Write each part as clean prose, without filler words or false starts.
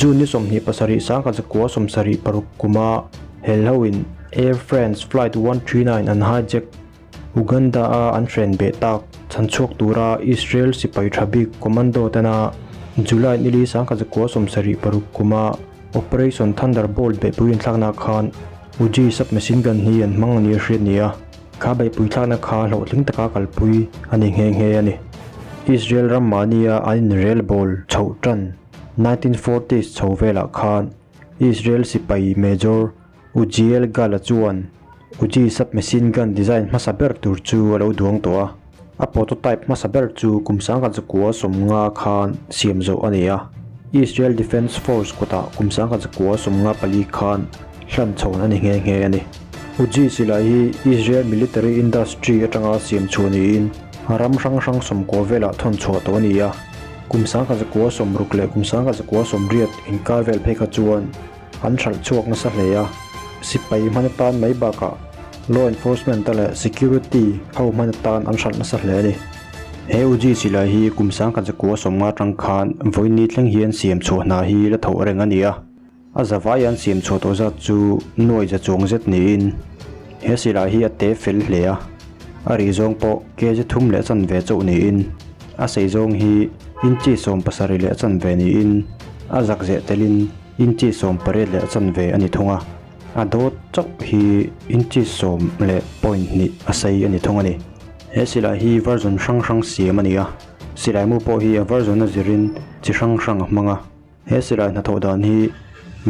June ni 27 1976 kuma helhoin Air France Flight 139 an hijack Uganda a an hren beh tak chhanchhuak tura Israel sipai tha bik commando tena July nili 1976 kuma Operation Thunderbolt beihpui inthlakna khan Uzi submachine gun hi an hmang a ni a hriat ni a, kha beihpui thlakna kha hlawhtling taka kalpui a ni nghe nghe a ni. Israel ram mahnia an inrel bawl chhoh tan 1940s chho velah khan Israel sipai Major Uziel Gal-a chuan Uzi submachine gun design hmasa ber tur chu a lo duang tawh a, a prototype hmasa ber chu kum 1950 khan siam zawh a ni a. Israel Defense Force kutah kum 1954 khan hlan chhawn a ni nghe nghe a ni. Uzi silai hi Israel military industry atanga siam chhuah niin ram hrang hrang 90 velah thawn chhuah tawh a ni a. Kum 1960 leh kum 1980 inkar vel phei kha chuan an hralh chhuak nasa hle a, sipai hman atan mai bakah law enforcement te leh security ho hman atan an hralh nasa hle a ni. He Uzi silai hi kum 1950 atang khan vawiin thleng hian siam chhuah hna hi la tho reng a ni a, a zavai an siam chhuah tawh zat chu nuai za chuang zet niin he silai hi a te fel hle a, a rih zawng pawh kg thum leh chanve chauh niin a sei zawng hi inchi 17 leh chanve niin a zak zeh telin Inchi 18 leh chanve a ni thung a, a dawt chauh hi inchi 10 leh point hnih a sei a ni thung a ni. He silai hi version hrang hrang siam a ni a, silai mu pawh hi a version a zirin chi hrang hrang a hmang a. He silai hnathawh dan hi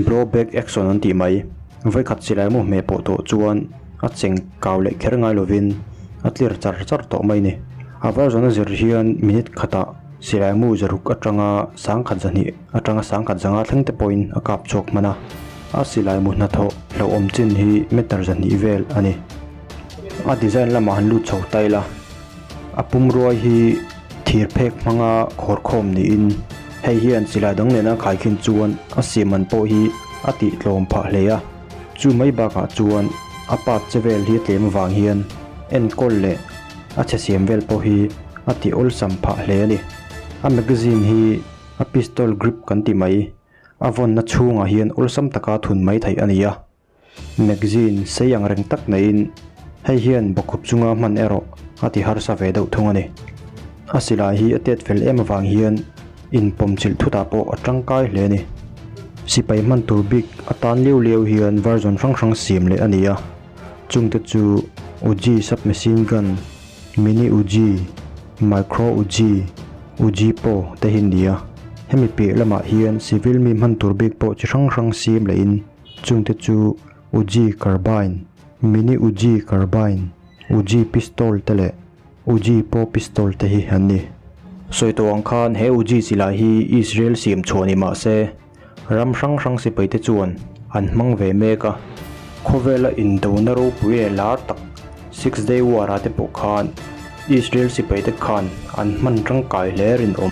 blow back action an tih mai, vawikhat silai mu hmeh pawh tawh chuan a cheng kau leh kher ngai lovin a tlir char char tawh mai a ni. A version a zir hian minute khatah silai mu zaruk atanga sangkhat zahnih atanga sangkhat zanga thleng te pawhin a kap chhuak hman a, a silai mu hnathawh hlauhawm chin hi meter 200 vel a ni. A design lamah han lut chho ta ila, a pumruai hi thir phek hmanga khawr khawm niin hei hian silai dang nena khaikhin chuan a siam man pawh hi a tih tlawm phah hle a, chu mai bakah chuan a part che vel hi a tlem avang hian enkawl leh a chhe siam vel pawh hi a tih awlsam phah hle a ni. A magazine hi a pistol grip kan ti mai, a vawnna chhungah hian awlsam taka thun mai theih a ni a. Magazine sei ang reng tak neiin hei hian bawkhup chunga hman erawh a ti harsa ve deuh thung a ni. A silai hi a tet fel em avang hian inpawm chilh thutah pawh a tangkai hle a ni. Sipai hman tur bik atan liau liau hian version hrang hrang siam leh a ni a, chungte chu Uzi submachine gun, Mini Uzi, Micro Uzi, Uzi pawh te hi ni a, hemi piah lamah hian civil mi hman tur bik pawh chi hrang hrang siam lehin chungte chu Uzi Carbine, Mini Uzi Carbine, Uzi Pistol te leh Uzi Paw Pistol te hi an ni. Sawi tawh ang khan he Uzi silai hi Israel siam chhuah ni mah se ram hrang hrang sipai te chuan an hmang ve mek a, khawvela indona ropui leh lar tak Six Day War ah te pawh khan Israel sipai te khan an hman tangkai hle rinawm.